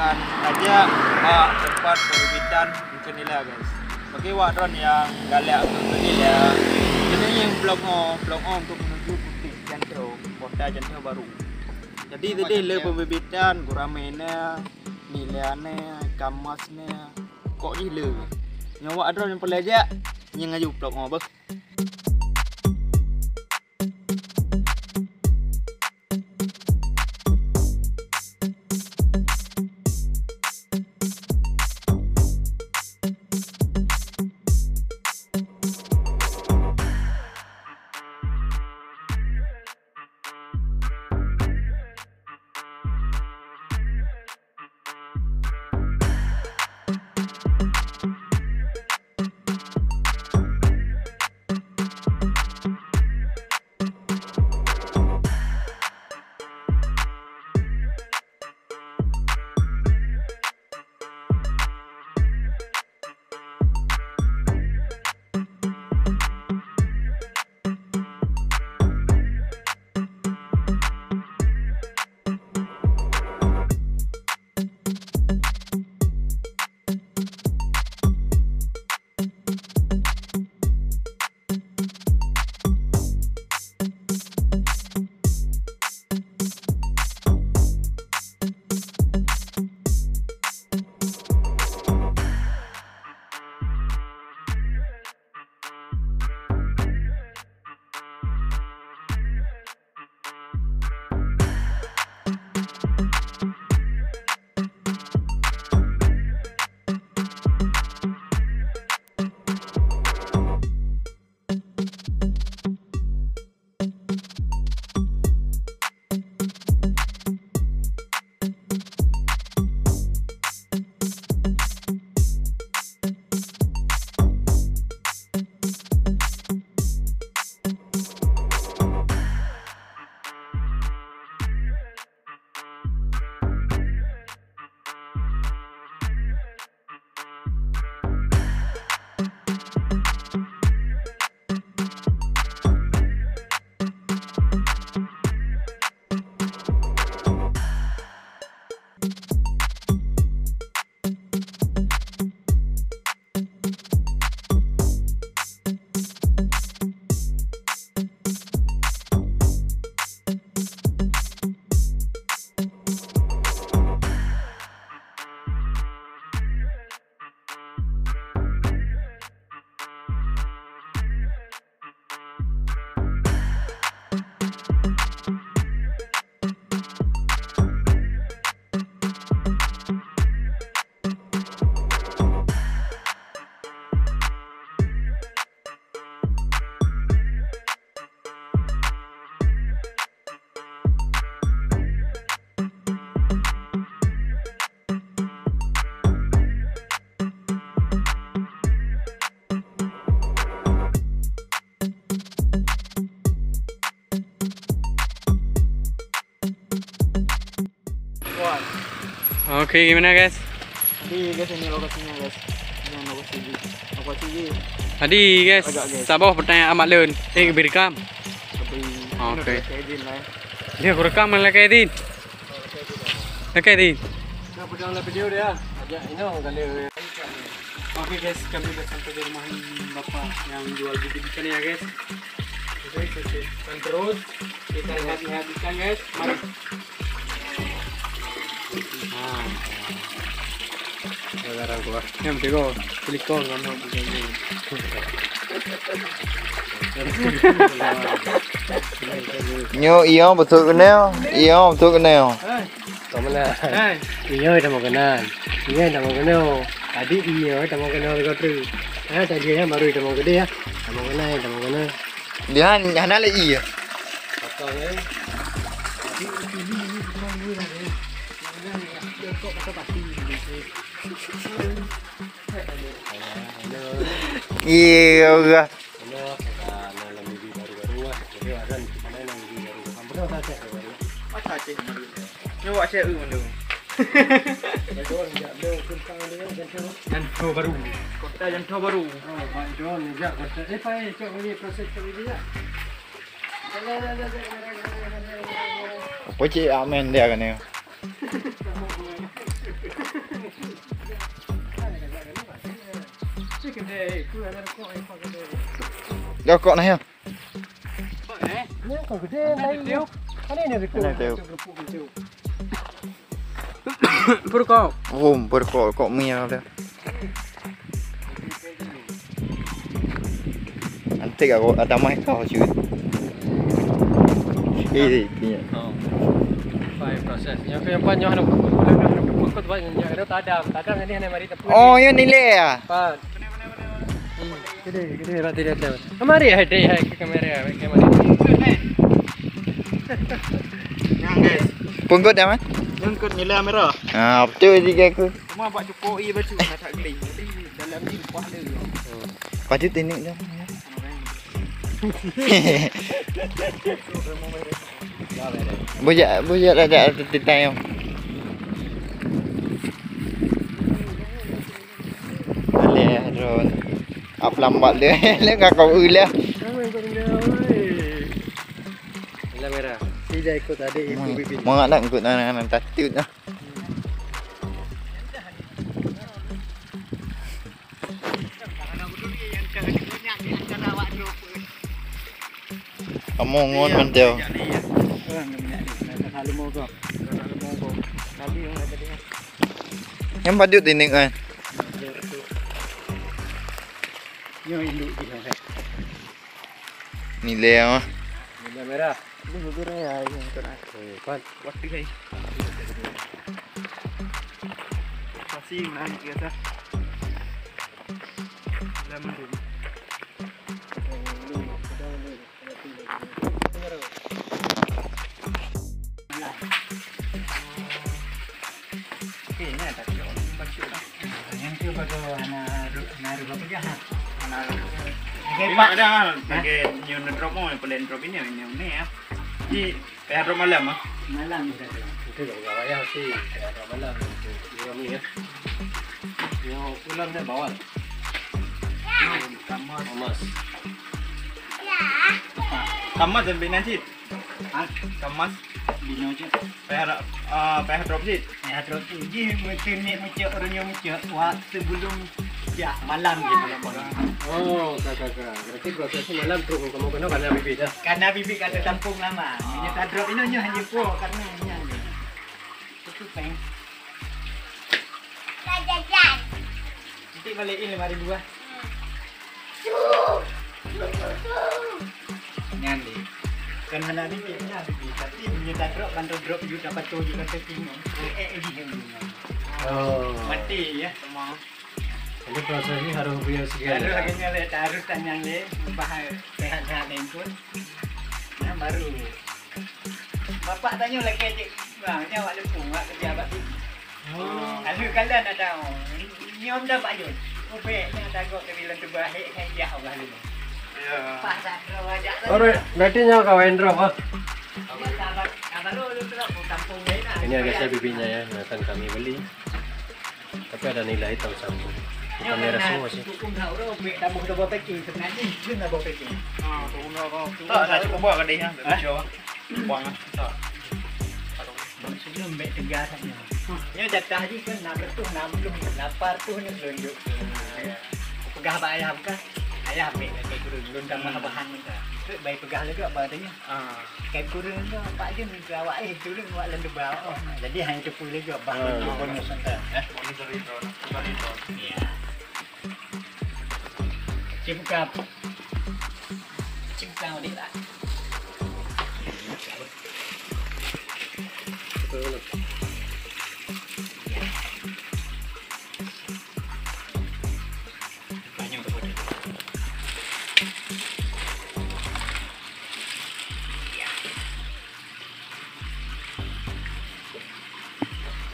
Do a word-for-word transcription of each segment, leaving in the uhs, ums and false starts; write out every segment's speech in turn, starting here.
Tajak bak teumpat pembibitan meukeunila, guys. Bagi awak droen nyang galak meukeunila, keuneuk ngieng Blok O, Blok O untuk menuju Bukit Jantho, Kota Jantho Baru. Jadi, tadi le pembibitan, gurame na, nila na, kamas na, kok jih le. Nyoe awak droen nyang peureulèe jak, ngieng aju Blok O beuh. Oke, gimana, guys? Jadi, guys, ini lokasinya, guys. Ini lokasi di, lokasi di. Jadi, guys, agak, guys. Saboh pertanyaan Mak Lun. Eh, beri rekam. Beri. Oke. Dia rekam mana lagi, Din? Oke, Din. Dah pegang lah video dia. Ajak Ino kali. Oke, guys, kami dah sampai di rumah bapak yang jual bibit ikan ya, guys. Oke, oke. Dan terus kita lihat-lihat ikan, guys. Mari. Nah. Yang tiga, silikon sama begini. Nyoe iyo beutôi keunoe, iyo beutôi keunoe. Ka meunan. Hai. Inyoe tamong keunan. Inyoe tamong keunoe. Adik inyoe tamong keunoe sigoe treuk. Ha, tadi nyan baru tamong keudeh, ya. Tamong keunan, tamong keunan. Dia hana lé ié. Patong, eh. Iya, udah. Nah, nah, lam minggu baru-baru lah. Jadi, ada di mana lam minggu baru? Kamu pernah tak cek baru? Masa cek baru? Nyoba cek dulu. Betul, sejak dia kentang dia, Jantho. Jantho Baru. Kota Jantho Baru. Oh, Pak John, sejak kota. Eh, Pak, eh, cok lagi, proses cok lagi, ya. Apa cik Amin dia kan ni? Rokok nah ya. Nyan ka gede lain. Mana ni rokok? Mana tu? Pur kok. Oh, pur kok, kok mi ada. Nanti aku ada mai kau cuy. Eh, eh, eh. Oh. Fine process. Yang ke yang panjang ada pukul, ada pukul tu banyak yang ada tadam. Tadam ni hanya mari tepuk. Oh, yang nilai ya? Pan. Hmm. Gede, gede roti dia tu. Kemari hai dek hai ke kamera, hai kamera. Yang guys. Punggut dah man? Yang kot nilai merah. Ah, betul juga aku. Cuma buat cukup iya baca nak tak geling. Jadi dalam ni upah dia. Padu teknik dah. Bujak, bujak dah dah titai. Aleh drone. Ap lambat le. Le enggak kau ulah. Nilai merah. Tidak ikut tadi ibu bibi. Mau nak ikut anak-anak tatut lah. Kamu ngon manteo. Yang badut ini kan. Nilai apa? Nilai merah. Ini bubur ya, ini kan. Kan. Waktu ni. Masih naik ke atas. Dalam tu. Okey, ni tak cocok. Yang tu baru anak anak apa dah? Anak. Okey, Pak dah. Okey, nyu drop mau, pelan drop ini, ini ni ya. Di Payah drop malam ah. Malam ni kata. Itu dah pegawai ya si. Payah drop malam tu. Dia ni ya. Yo pulang dah bawal. Kamas. Kamas dan Bina Cid. Ha? Kamas. Bina Cid. Payah drop, ah, payah drop Cid. Ya, terus tu jih meuteumé meucok, ureueng nyang meucok, wak sebelum jak malam je kalau kau nak. Oh, ka, ka, ka. Berarti prosesnya malam terus kamu kena karena bibit dah. Karena bibit kata tampung lama. Ini tak drop ini hanya hanya po karena ini hanya. Itu peng. Nanti balik ini lima ribu ah. Nyan deh. Kan hana bibit, hana bibit. Tapi bunyi tak drop, kan drop, you dapat tahu juga setting. Eh, eh, eh, eh, eh. Oh. Mati ya semua. Jadi proses ini harus beliau sekian. Harus ya? Harus tanya le, bahas sehat-sehat lengkun. Nah, baru. Bapak tanya lagi cik, bang, nyawa lempung, wak kerja bak sini. Oh. Lalu kalian ada, nyom dah Pak Yun. Ubek nya dago ke bilang terbahik kan dia Allah dulu. Ya. Pas tak terlalu ajak tadi. Alright, berarti nyawa kawan drop ah. Ini agak saya bibitnya ya, yang akan kami beli. Tapi ada nilai hitam satu. Bukan merah semua sih. Hukum hak orang, ubek tambah double packing sebenarnya, itu double packing. Ah, hukum hak orang. Tak, tak cukup buat kadai ya. Cuba. Buang ah. Tak. Sebelum bek tegas saja. Nyo jatah jih kan enam ratus enam puluh, lapan ratus ni selunjuk. Peugah bak ayah bukan? Ayah ambil lagi kurun, belum tambah bahan mentah. Terus bayi peugah lagi apa katanya? Ah. Kai kurun tu apa aja minta awak eh turun awak lem debal. Oh, jadi hanya tepu lagi bah bonus mentah. Eh? Bonus dari drone, dari drone. Ya. Cik buka. Cik buka adik lah.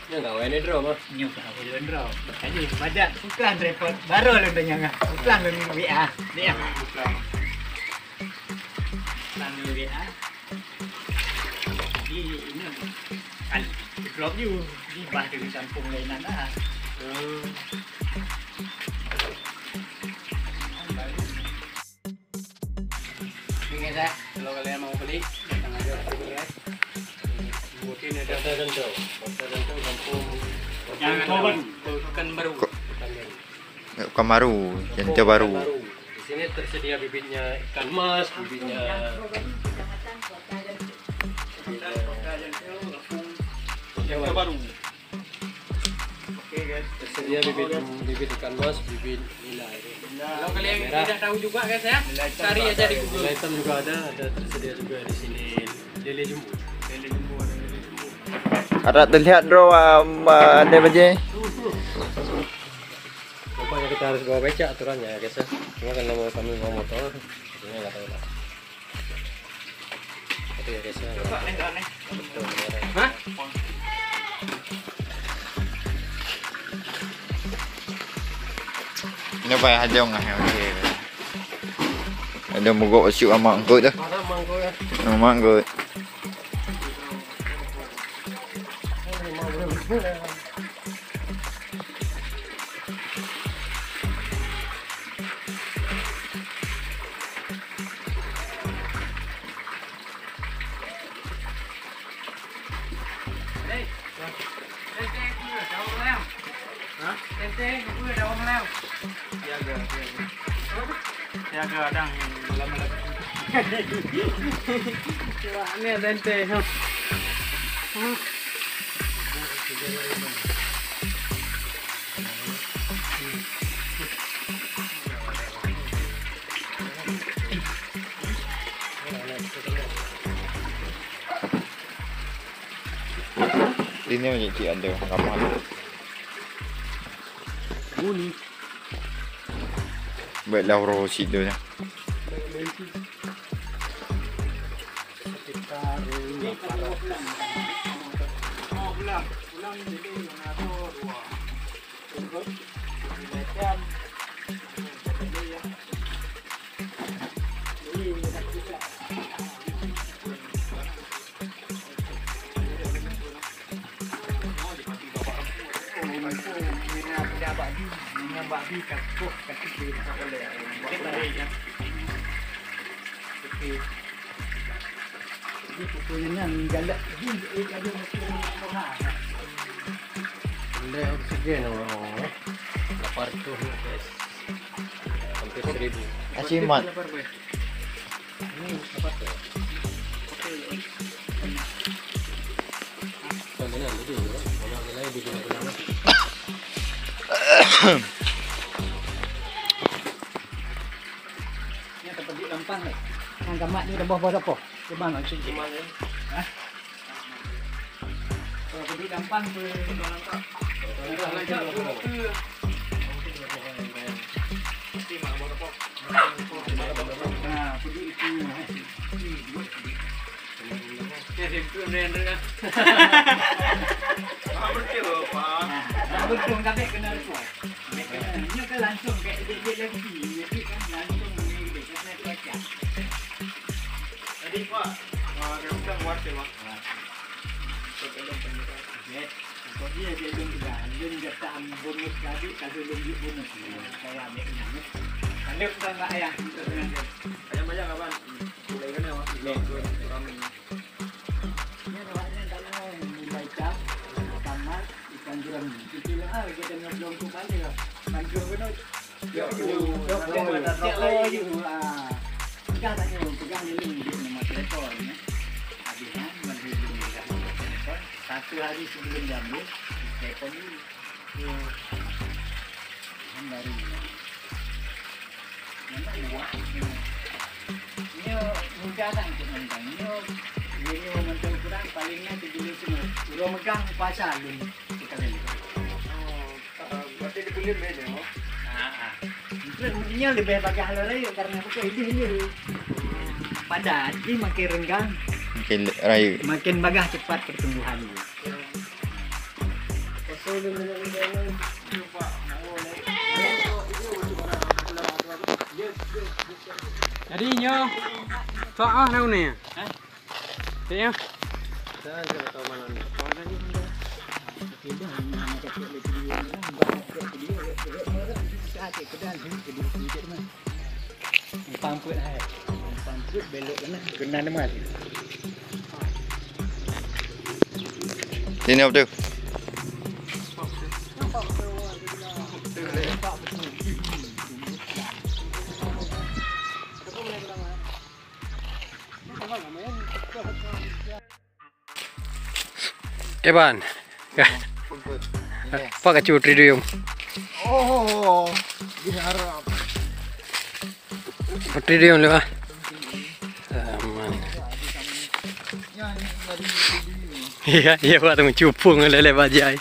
Nyoe gawai ni drum ah. Nyoe gawai lôn drum. Jadi badak bukan repot baru lôn tanya ngah. Bukan lôn W A. Ni ah. Bukan lôn W A. Di ini kan drop you di bah di kampung lain dah. Oke guys ya, kalau kalian mau beli datang aja ke sini guys. Mungkin ada Kota Dentong, Kota Dentong kampung. Yang tua baru. Pekanbaru. Ko-, Pekanbaru. Pekanbaru, Center Baru. Di sini tersedia bibitnya ikan mas, bibitnya Center Baru. Oke, guys. Tersedia bibit, bibit ikan mas, bibit nila. Kalau kalian tidak tahu juga, guys, ya, cari aja di Google. Nila hitam juga ada, ada tersedia juga di sini. Lele jumbo. Lele jumbo, ada lele jumbo. Ada terlihat droe, um, ada baje. Rupanya kita harus bawa becak aturannya, ya, guys, ya. Cuma karena kami bawa motor, jadinya nggak tahu lah. Tapi ya, guys, ya. Hah? Ini apa ya, hajong ah, oke. Ada mogok syuk amak angkut tu. Mana mangkuk ya? Amak angkut. Hah? Siaga, siaga. Siaga, dang, lama-lama. Wah, ni ada ente, ha. Ha? Ini macam cik ada ramah. Bunyi. Baiklah, roh situ ya. Sekitar lima ratus. Oh, pulang. Pulang jadi mana tu? Dua. Rendah oksigen, oh. Lapan ratus, guys. Hampir seribu. Aci mat. Ini apa tu? Bukan benar, betul, ya. Orang lain dia guna-guna. Ni tempat duduk gampang ni. Nang gamak ni dah bawah-bawah dah poh. Cuma nak cuci. Cuma ni. Hah? Kalau pergi gampang tu. Nah, pergi itu. Oke, simpul ni, Andrew, kan? Ah, betul, Pak. Nah, betul, tapi kena kuat. Nyoe kan langsung kayak dia, dia lagi. Jadi kan langsung ni dia, kan naik cuaca. Tadi, Pak, ah, dia bilang kuat, Pak. Yes. Kok dia, dia belum juga. Dia juga tak bonus tadi, kalau belum juga bonus. Saya ambil ni. Ada pesan tak ayah untuk dengan dia? Ayah banyak kawan. Mulai kena, Pak. Belum, belum. Kami. Nyan awaknyan ka lagèe nyan, ikan mas, ikan jerami. Kita lah, ah, kita nyoblong tu balik lah. Pancung kena. Yo, yo, yo, yo, ah. Pegang tak nyoe, pegang dulu duit nomor telepon, ya. Habis nyan, bagi dulu pegang nomor telepon. Satu hari sebelum diambil, telepon dulu. Yo. Kan baru. Nyoe mudah lah untuk nendang. Nyoe, nyoe mantong kurang, paling na tujuh belas lima. Uroe megang puasa lôn sekali. Oh, eh, berarti dibuleuen beda, oh? Ah, ah. Mungkin nyoe lebih bagah lôn rayeuk karena apa? Idéh-idéh. Padat, jadi makin renggang. Makin rayeuk. Makin bagah cepat pertumbuhan dia. Jadi nyoe, tak ah, naon ni? Hah? Tengok. Pampet hai. Pampet belok kena. Kena nama tu. Sini apa tu? Eban. Pak kacu Tridium. Oh, diharap. Tridium lu ah. Aman. Iya, iya, buat teman cupung lele bajai.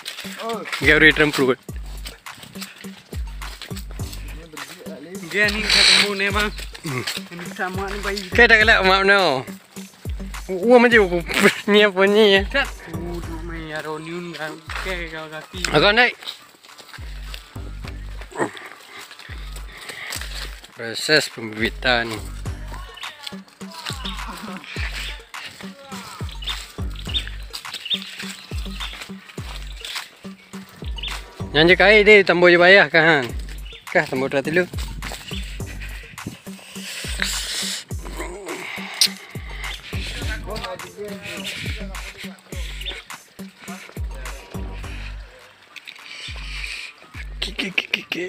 Gary Trump. Dia ni ketemu ni bang. Ini sama ni bayi. Kita kelak mak no. Wah, macam aku ni apa ni? Kat. Udah main aronium kan. Kayak kau kaki. Agak naik. Proses pembibitan. Nyan je kai deh, tambah je payah kan. Kah tambah dah tilu. Kiki, kiki, kiki.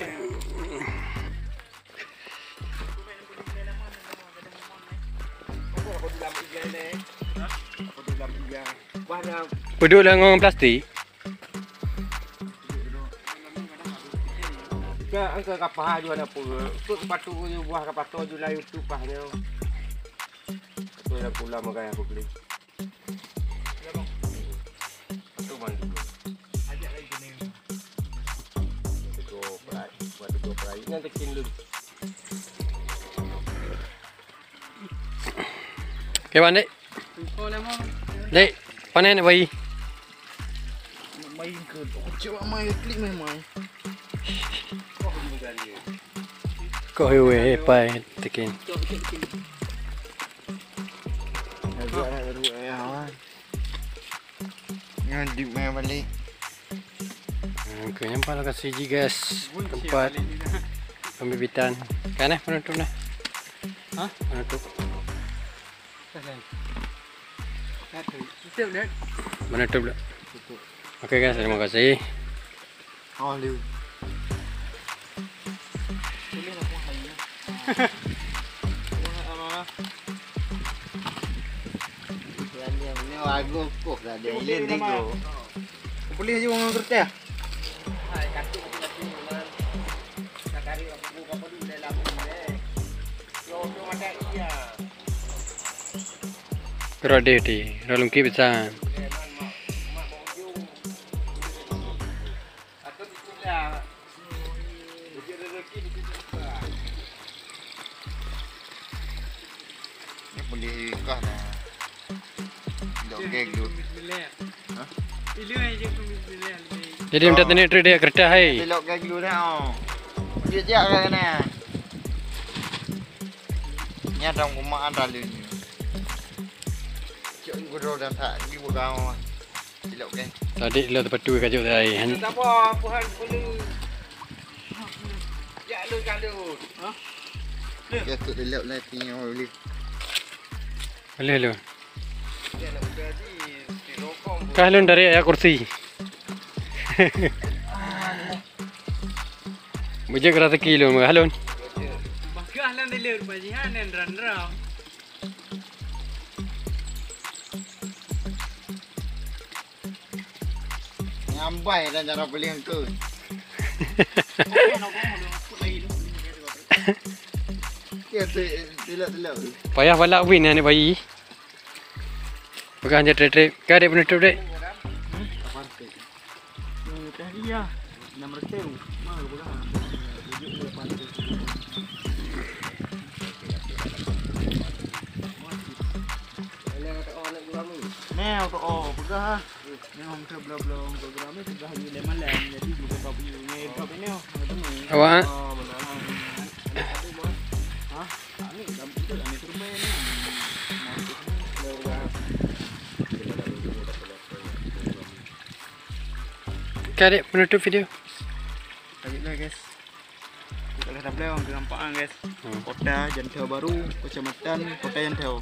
Peuduek lam ngon plastik. Ka angka kapah jua na peue. Keu sepatu buah kapah to jula YouTube pah nyoe. Keu lam kulam makai aku beli. Tegur perai, buat tegur perai. Nyan tekin dulu. Oke, Wan, Dek. Dek, panen nak bayi? Nak main ke? Aku cek mai klik mai mai. Kok highway, eh, pai tekin. Aduh, aduh, aduh, aduh, aduh. Nyoe di meh balik. Hmm, keu nyan pah lokasi jih, guys. Tempat pembibitan. Kan eh penutup nah. Hah? Penutup. Penutup dah. Oke guys, terima kasih. Oh, liu. Ini aku hai. Ini aku hai. Ini aku koh dah dia. Ini aku. Boleh je orang kertas. Hai, kartu aku dah terima. Nak cari aku buka apa dulu dalam ni. Yo, tu macam iya. Rot deh ti, rot lungkit pisan. Boleh kah nah. Dok geng tu. Hah? Jadi minta tadi trade dia kertas hai. Delok geng dulu dah. Oh. Dia jak kat sana. Ni ada rumah ada lu ni. Cik guru dan tak di gudang. Delok geng. Tadi lo tempat tu kajuk tadi. Siapa Tuhan perlu? Jak lu kat lu. Ha? Ya tu delok lah tengok boleh. Boleh lu. Kah lôn dari ayah kursi. Bujek rezeki lôn, kah lôn. Bagah lôn di lôn, bajihan dan ran-ran. Nyambai dan cara beli engkau. Ya, tu, tu lah, tu lah. Payah balak win ni bayi. Pegang je trip-trip. Ka dek penutup dek. Neh, auto oh, pegang ah. Neh, hong trip bla-bla, hong trip bla-bla, pegang di lem malam. Jadi juga tak punya. Neh, drop ini oh, ketemu. Awak. Oh, betul. Hah? Ka dek penutup video. Lanjut lah guys. Kalau dah boleh orang nampak kan guys. Hmm. Kota Janteu Baru, Kecamatan Kota Janteu.